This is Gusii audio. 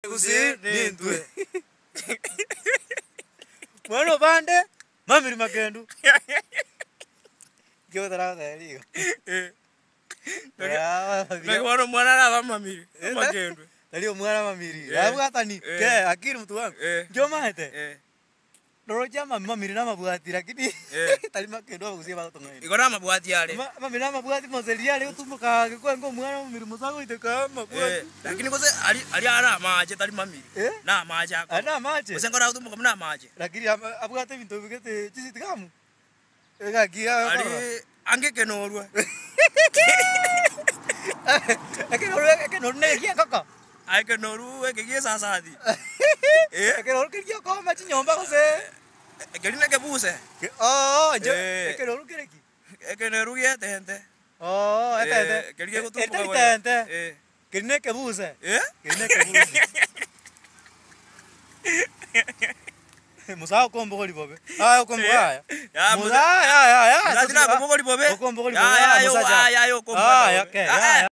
Gusii nintwe. Mwana obande, mamiri makendu. Ekio otaragotebia igo. Naki bono omwana arabe amamiri, amakendu. Tari omwana amamiri, Eh. abwatani, Eh. ke akiri mtu wangu. Eh. Nki omanyete, Eh. Ndoroche amamiri na amabwati lakini Eh. tari makendu abagusii bagotong'aina. Igo namabwati are. Ama amamiri na amabwati mose riria are gotumboka ake kwenge omwana omomiri mose agoiteka Eh, amabwati. lakini gose ari aria are amache tari mamiri, Eh? na amache Aye akoro. na amache? Gose nkore agotumboka buna amache. Lakini ama abwate ebinto bigete chisitigamu, egaki akorora. Aria ange ekenorwa. Ekenorwa ekenorwa na egia engoko? Aye ekenoru eke gia esasati. Eh. Ekenorwa keria giokooma chinyomba gose? Keria na ekebuse. Oo inche Eh. ekenorwa kere ki? Ekenoru gia etente. Oo etente. Eh, keria gegotumboka Etari goika. tente, Eh. keria na ekebuse. Eh? Keria na ekebuse. Musa okombogori bobe, aya okomboga aya. Ya, Musa aya aya aya Musa tinakombogori bobe. Okombogori Ya, bobe ya, aya yo, musacha. aya, yo, okombogori Aya bobe. okay Ah, yaya.